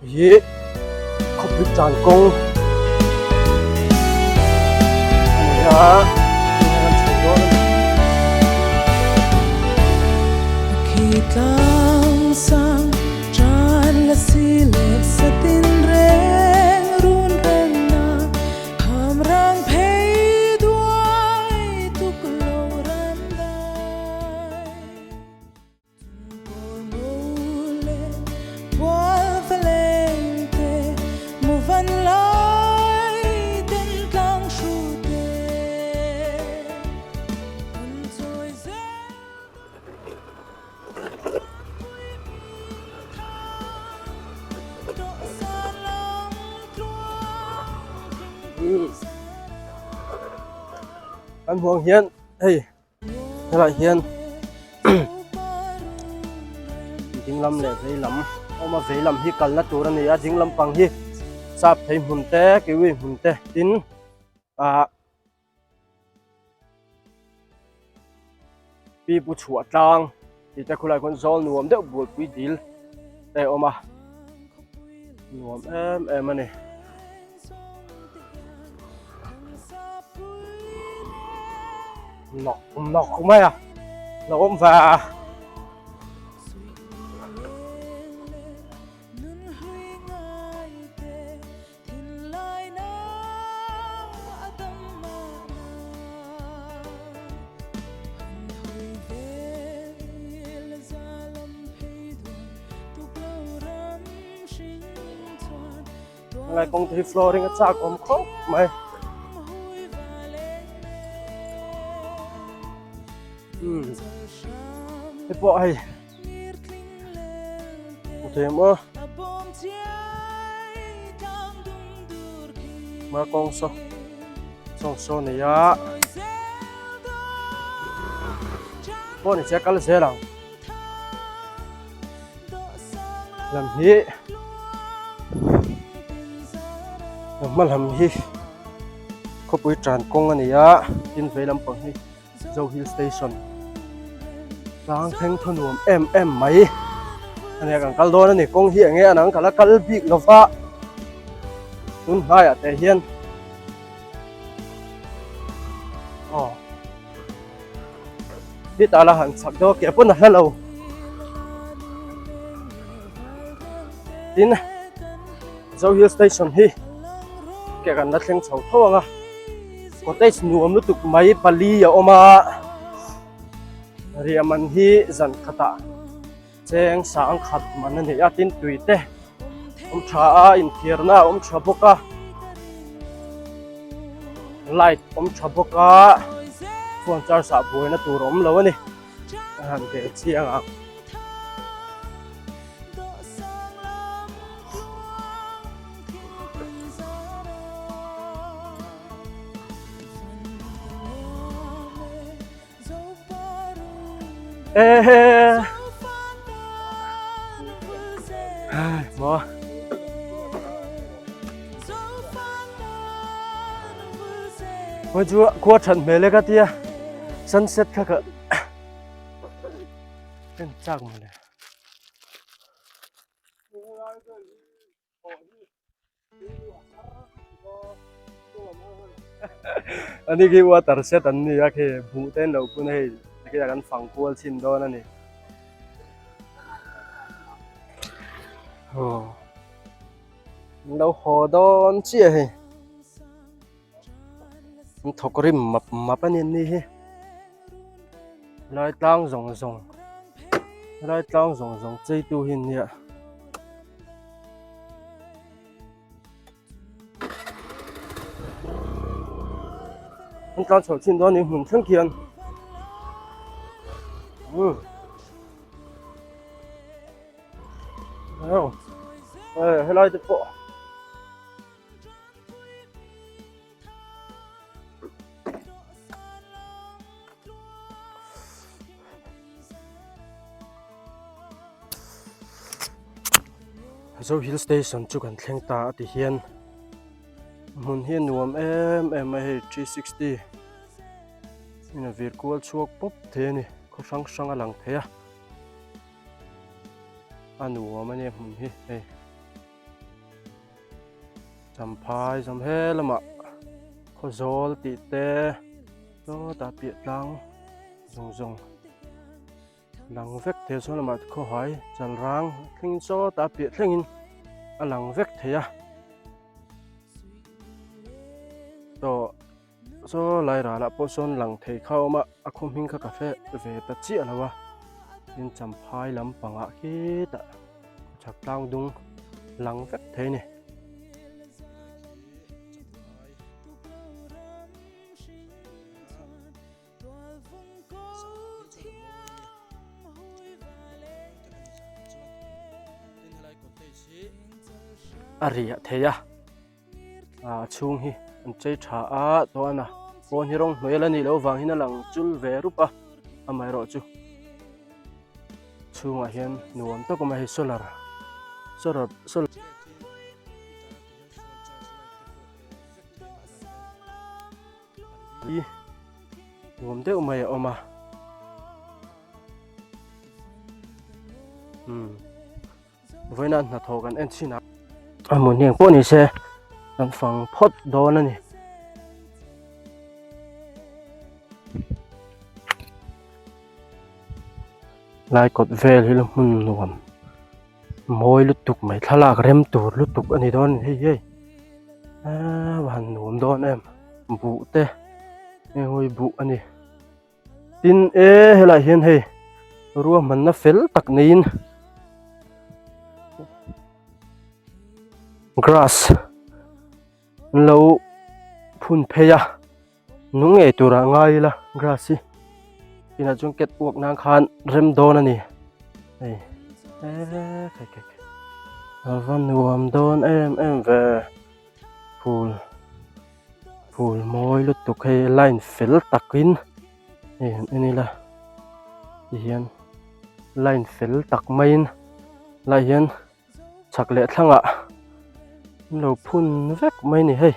Hi khawpui tan kawng a ni a, tunah kan chho dawn a ni. Khi tlang sang tan la si leh satin reng run reng na kham rang phei duai tuk lo ram dai. Kan hmuh ang hian hei Helaiah hian ding lam leh vei lam a awm a vei lam hi kalna tur a ni a ding lampang hi sap thei hmun te kiwi hmun te tin ah pipu chhuah tlang tih te khulaiah khuan zawl nuam deuh bualpui dil te a awm a nuam em em a ni. Nawk nawk mai a lo awm ve a. Helai kawng te hi flooring a chak awm khawp mai. Hmm. Hei pawh hei. Hmu thei em aw. Hma kawng saw saw saw nei a. Pawh ni se kal zel ang. Lam hi a hma lam hi khawpui tan kawng a ni a tin vei lampang hi Zo Hill Station tlang thleng thaw nuam em em mai a ni a kan kal dawn a ni kawng hi eng nge a nang ka la kal bik lo va tun hnaiah te hian aw. Heta la han chak deuh a ke pawn a hla lo. Tin Zo Hill Station hi ke kan la thleng chho tho ang a. Cottage nuam lutuk mai pali a awm a. Riah man hi zan khatah cheng sang khat man a ni a tin tui te awm tha a inthiarna a awm tha bawk a light awm tha bawk a phone charge ah buaina tur a awm lo a ni a han ve chiang ang. Ê Ai, maw Hoi chu khua that hmel e ka tia sunset kha ka en chak mawle. Ani khi water set an ni a khi buh te an lo phun a hei tikhian an fang kual chhin dawn a ni. Aw an lo haw dawn chiah hei an thawk rim map map a ni an ni hi helai tlang zawng zawng helai tlang zawng zawng cheitu hi an nia. An tlan chho chin dawn a ni hmun thleng khian umm helai te pawh. Zo Hill Station chu kan thleng ta a ti hian hmun hi a nuam em em a hei 360 in a vir kual chhuak pawp thei a ni khaw hrang hrang a lang thei a a nuam a nia hmun hi hei. Champhai zawm he lamah Khawzawl tih te sawtah piah tlang zawng zawng lang vek thei a sawn lamah khawhai chalrang thlengin sawtah piah thlengin a lang vek thei a tawh Saw lai ralah pawh sawn lang thei kha a awm a, a khaw hming kha ka hre ve ta chiah lo a, tin champhai lampangah khitah chhak tlang dung lang vek thei a ni. A riah thei a. a chhung hi an chei tha a chuan a pawn hi rawng hnuai a la nih loh avang hian a lang chul ve rup a amaherawhchu chhungah hian nuam tak a awm a hei solar solar solar hi nuam deuh mai a awm a umm. Vawiina hnathawh kan en chhin a, a hmun hi engpawh ni se kan fang phawt dawn a ni. Lai kawt vel hi la hmun nuam mawi lutuk mai thlalak rem tur lutuk a ni dawn a ni hei hei eee han nuam dawn em buh te heng hawi buh a ni. Tin e helaiah hian hei ruahmanna fel tak neiin grass an lo phun phei a nung ngei turah ngai ila grass hi inah chuan cat walk nan khan rem dawn a ni hei eee khai khai khai a va nuam dawn em em ve phul. Phul mawi lutuk hei line fel takin hei han en ila tihian line fel tak maiin lai hian chhak leh thlangah an lo phun vek mai a ni hei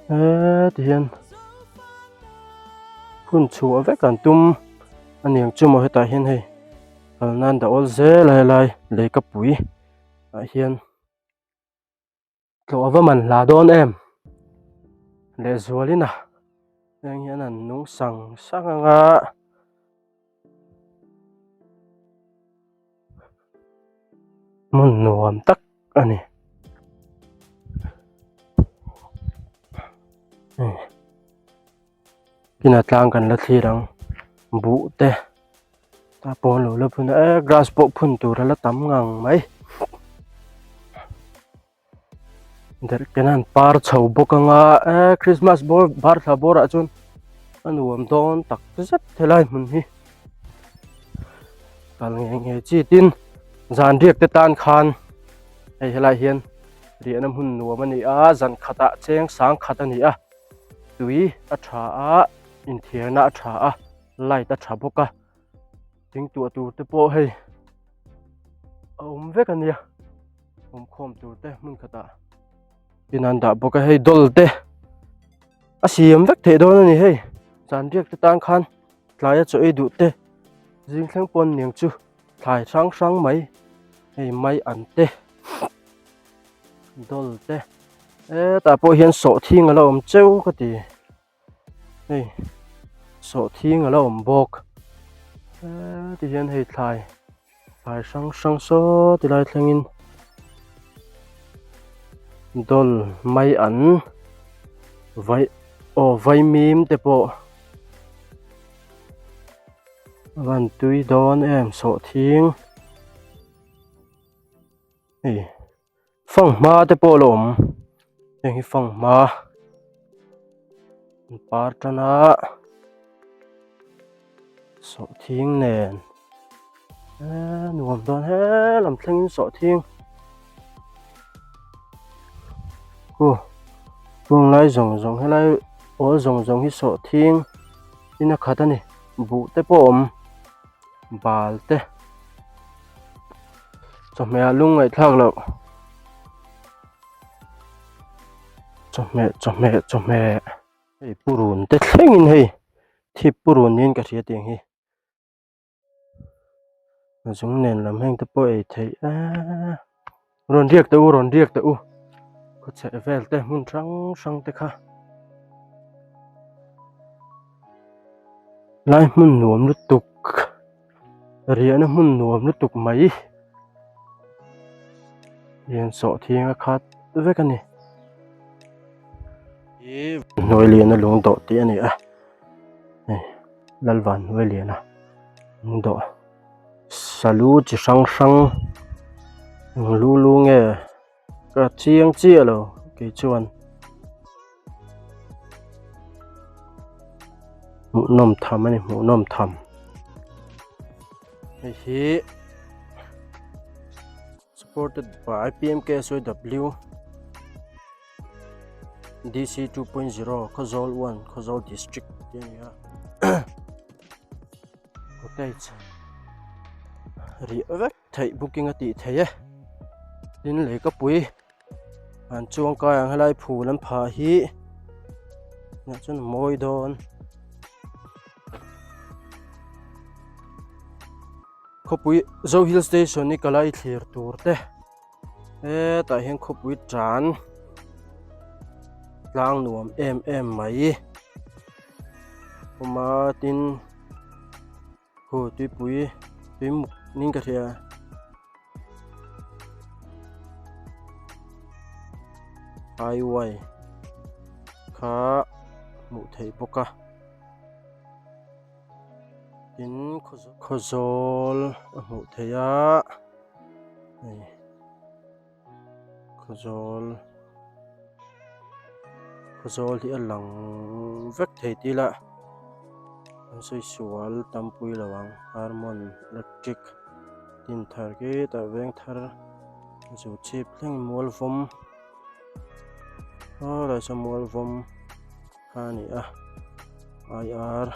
he tihian phun chhuah vek an tum a niang chu maw hetah hian hei kal nan dah awl zel a helai leikapui ah hian. Tlawh ava man hla dawn em lehzualin a heng hian an nung sang sang ang a hmun nuam tak a ni Ina tlang kan la thlir ang buh te a pawn lo la phun a e grass pawh phun tur a la tam ngang mai derhken an par chho bawk anga e christmas bawr bar thla bawr ah chuan a nuam dawn tak zet helai hmun hi kal nge nge chi tin zan riak te tan khan hei helai hian riahna hmun nuam a ni a zan khatah cheng sang khat a ni a. Tui a tha a, inthiarna a tha a, light a tha bawk a, thingtuah tur te pawh hei a awm vek a nia, awmkhawm tur te hmun khatah tin an dah bawk a, hei dawl te a siam vek theih dawn a ni hei, zan riak te tan khan tlaia chaw ei duh te zing thleng pawn niang chu thlai hrang hrang mai hei mai an te. Dawl te hetah pawh hian sawhthing a la awm cheu ka ti hei sawhthing a la awm bawk heti hian hei thlai thlai hrang hrang saw ti lai thlengin dawl mai an vai aw vaimim te pawh a van tui dawn em sawhthing. Hei fanghma te pawh a la awm heng hi fanghma an par tan a sawhthing nen eee nuam dawn he lam thlengin sawhthing khu kung lai zawng zawng helai pawl zawng zawng hi sawhthing in a khat a ni buh te pawh a awm bal te. Chawhmeh ah lung ngaihthlak loh chawhmeh chawhmeh chawhmeh hei purun te thlengin hei thip purun niin ka hria tiang hi a zung nen lam heng te pawh ei theih eee. Rawn riak teh u, rawn riak teh u. Khaw chheh vel te hmun hrang hrang te kha. Lai hmun nuam lutuk, riahna hmun nuam lutuk mai. Lian sawh thiang a khat vek a ni. Hi hnuai liana lung dawh tih a ni a, hei Lalvan hnuai liana lung dawh. Salu chi hrang hrang eng lu lu nge ka chiang chiah lo kei chuan hmuhnawm tham a ni hmuhnawm tham hei hi supported by P_M_K_S_Y_W D_C 2.0 Khawzawl 1 Khawzawl district tih a ni a. Cottage rih vek theih booking a tih theih e tin lehkapui an chuang kai ang helai phul an phah hi tunah chuan a mawi dawn khawpui zo hill station hi kalai thlir tur te. Hetah hian khawpui tan tlang nuam em em mai awm a tin khu tuipui tui muk niin ka hria highway kha hmuh theih bawk a. Tin khawzawl a hmuh theih a hei khawzawl khawzawl hi a lang vek thei tih ila an sawi sual tam pui lo ang harmon electric tin thar khi tah veng thar zu chhip thleng mual vawm aw lai saw mual vawm. kha a ni a IR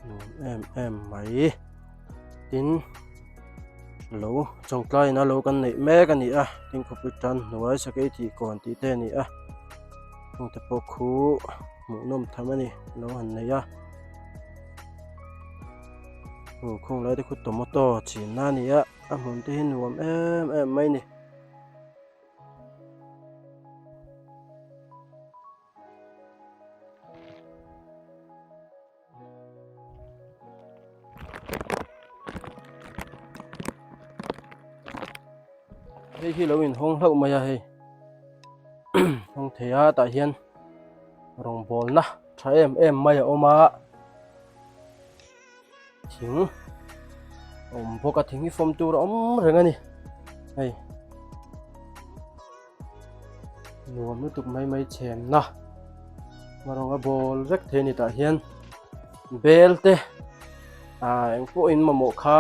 nuam em em mai tin lo chawngtlai ina lo kan neih mek a ni a tin khawpui tan hnuai sakei tih kawn tih te a ni a heng te pawh khu hmuhnawm tham a ni lo han nei a aw khawng lai te khu tomato chinna a ni a a hmun te hi nuam em em mai a ni. Hei hi lo inhawng hlauh mai a hei hawng thei a tah hian rawngbawlna tha em em mai a awm a thing a awm bawk a thing hi fawm tur a awm reng a ni hei nuam lutuk mai mai chhenna hma rawnga bawl vek thei a ni tah hian bel te ah eng pawh in mamawh kha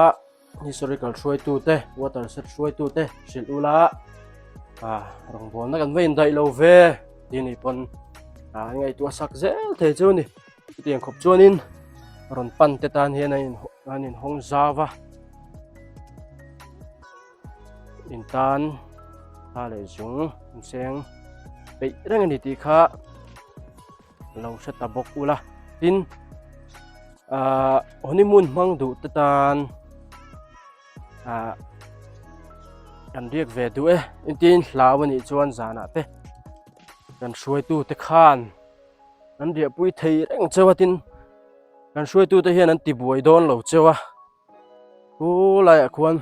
historical hruaitu te water set hruaitu te hrilh ula ah rawngbawlna kan va indaih lo ve tih ni pawn ah an ngaihtuah sak zel thei chu a ni. Chutiang khawp chuanin rawn pan te tan hian a in an inhawng zau a in tan thla leh zung inseng peih reng a ni tih kha lo hre ta bawk ula tin ahh honeymoon hmang duh te tan ahh kan riak ve duh e engtin hlau a nih chuan zanah te kan hruaitu te khan. An riahpui thei reng cheu a tin kan hruaitute hian an tibuai dawn lo cheu a pu laiah khuan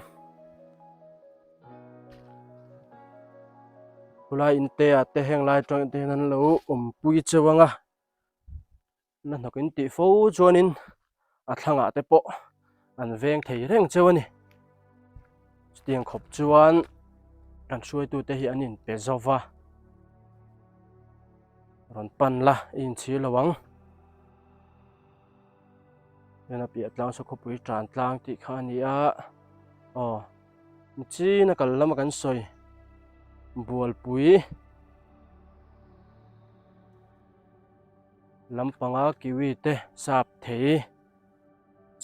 khulai in te ah te heng lai atang te hian an lo awmpui cheu ang a la hnawk in tih fo chuanin a thlangah te pawh an veng thei reng cheu a ni chutiang khawp chuan kan hruaitute hi an inpe zo va. Rawn pan la i inchhir lo ang. Heng a piah tlang saw khawpui tan tlang tih kha a ni a. Aw nichina kal lama kan sawi bualpui lampanga kiwi te sap thei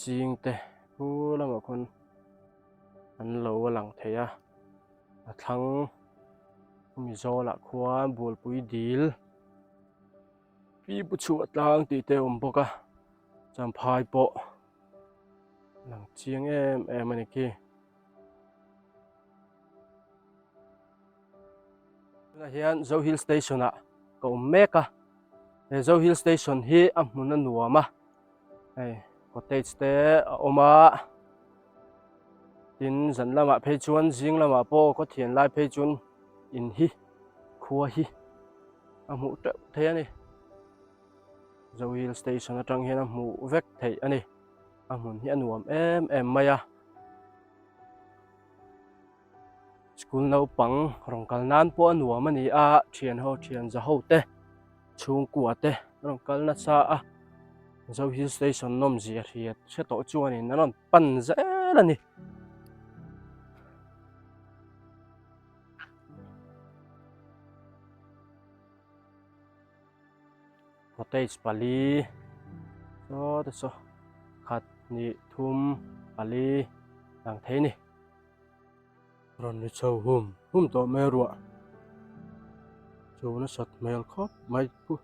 ching te khu lamah khawn an lo a lang thei a a thlang. Mizolah khuan Bualpui dil pipu chhuah tlang tih te a awm bawk a champhai pawh a lang chiang em em a ni khi. Tunah hian Zo Hill Station ah ka awm mek a, he Zo Hill Station hi a hmun a nuam a, hei cottage te a awm a, tin zan lamah phei chuan zing lamah pawh khawthian lai phei chuan in hi khua hi a hmuh teuh thei a ni. Zo Hill Station atang hian a hmuh vek theih a ni, a hmun hi a nuam em em mai a. School naupang rawn kal nan pawh a nuam a ni a, thian ho thian za ho te chhungkua te an rawn kal nasa a, Zo Hill Station nawmzia hriat hre tawh chuanin an rawn pan zel a ni. Cottage pali saw te saw khat hnih thum pali lang thei a ni. Rawn ri chho hum hum tawh mai a ruah chu nasat hmel khawp mai chu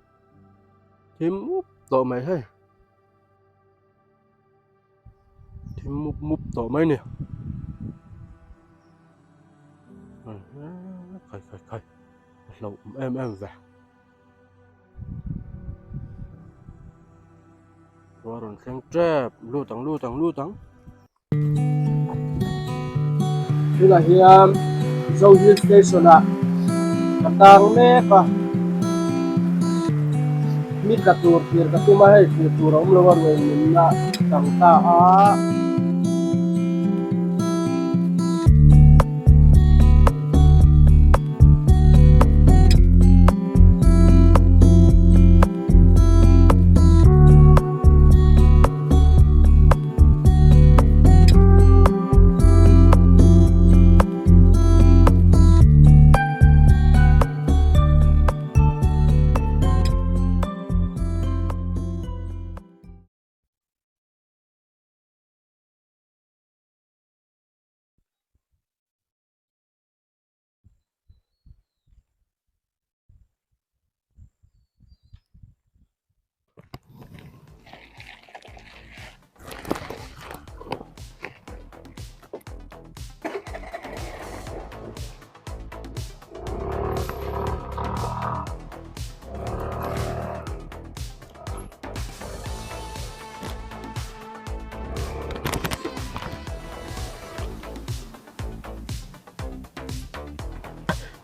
thim mup tawh mai hei thim mup mup tawh mai a ni khai khai khai a hlauhawm em em ve. Ruah rawn thleng tep lut ang lut ang lut ang. Tunah hian Zo Hill Station ah ka tang mek a, mi tla tur thlir ka tum a, hei thlir tur a awm lo a ruai nunna tang ta a.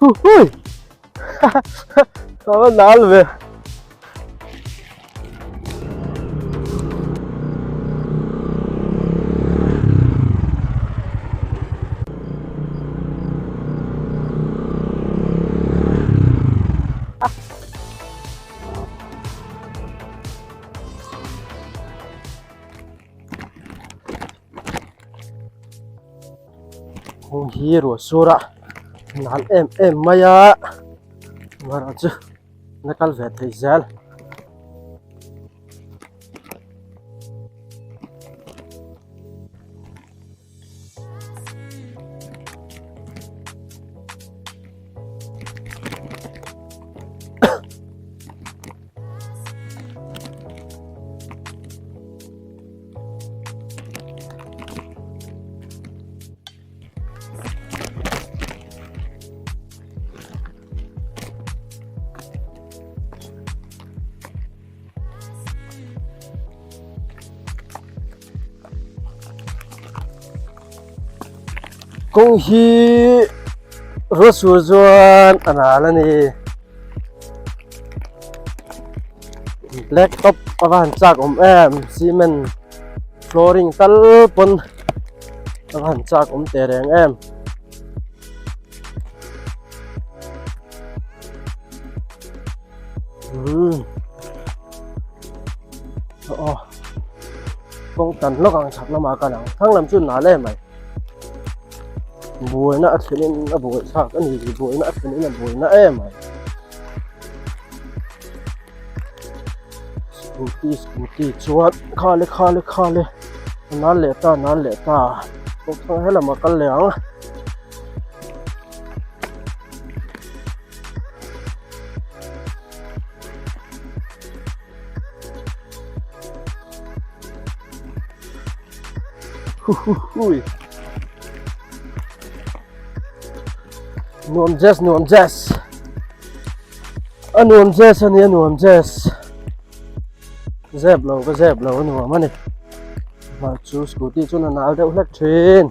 Hui Ka va nal ve. Kawng hi ruah sur a nal em em mai a amaherawh chu la kal ve thei zel. Kawng hi ruah sur chuan a nal a ni. Black top a va han chak awm em cement flooring tal pawn a va han chak awm teh reng em. Umm aw kawng tan lawk ang chhak lamah kal ang thlang lam chu nal em mai. Buaina a thlen in a buai thlak a ni buaina a thlen in a buaina em mai. Scooty scooty chuan khale khale khale a nan leh ta a nan leh ta kawng helam a kal leh ang. Hui. Nuam jazz nuam jazz. A nuam jazz a ni a nuam jazz zep lo ka zep lo a nuam a ni mah chu scooty chuan a nal deuh hlek thin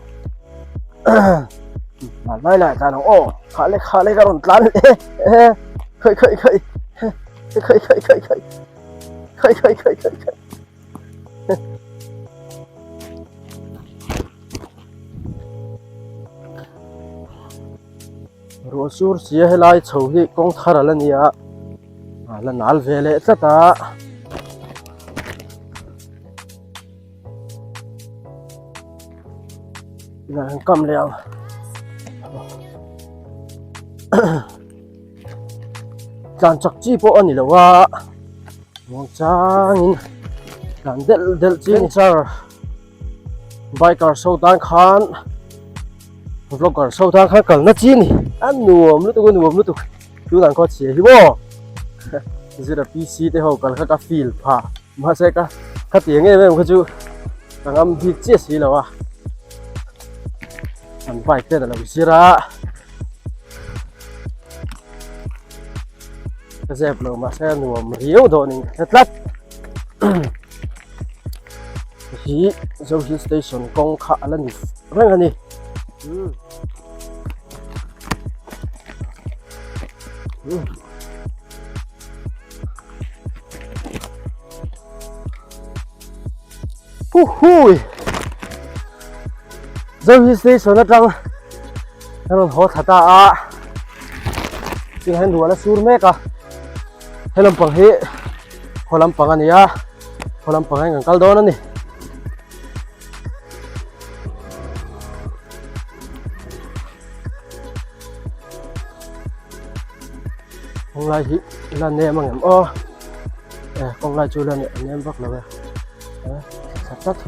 nal lai lai tlan ang aw khah leh khah leh ka rawn tlan leh e khawi khawi khawi khawi khawi khawi khawi khawi khawi khawi khawi khawi Ruah sur sia helai chho hi kawng thar a la ni a a la nal ve leh tlat a. Tunah hian kam leh ang tlan chak chi pawh a ni lo a muang changin tlan delh delh chi a ni char. Biker so tan khan vlogger so tan khan kalna chi a ni a nuam lutuk a nuam lutuk tunah khaw chhia hi maw zira PC te ho kal kha ka feel pha mahse ka khatiang em em kha chu ka ngam bik chiah si lo a an bike ten a lo zir a ka zep lo mahse a nuam riau dawn in ka hre tlat. Hi Zo Hill Station kawng kha a la ni reng a ni. Huhui! Zo Hill Station atang a rawn haw thla ta a, tunah hian ruah la sur mek a, he lampang hi khaw lampang a ni a khaw lampang ah hian kan kal dawn a ni. Kawng lai hi la nem ang em aw e kawng lai chu la nem vak lo e tha tlat.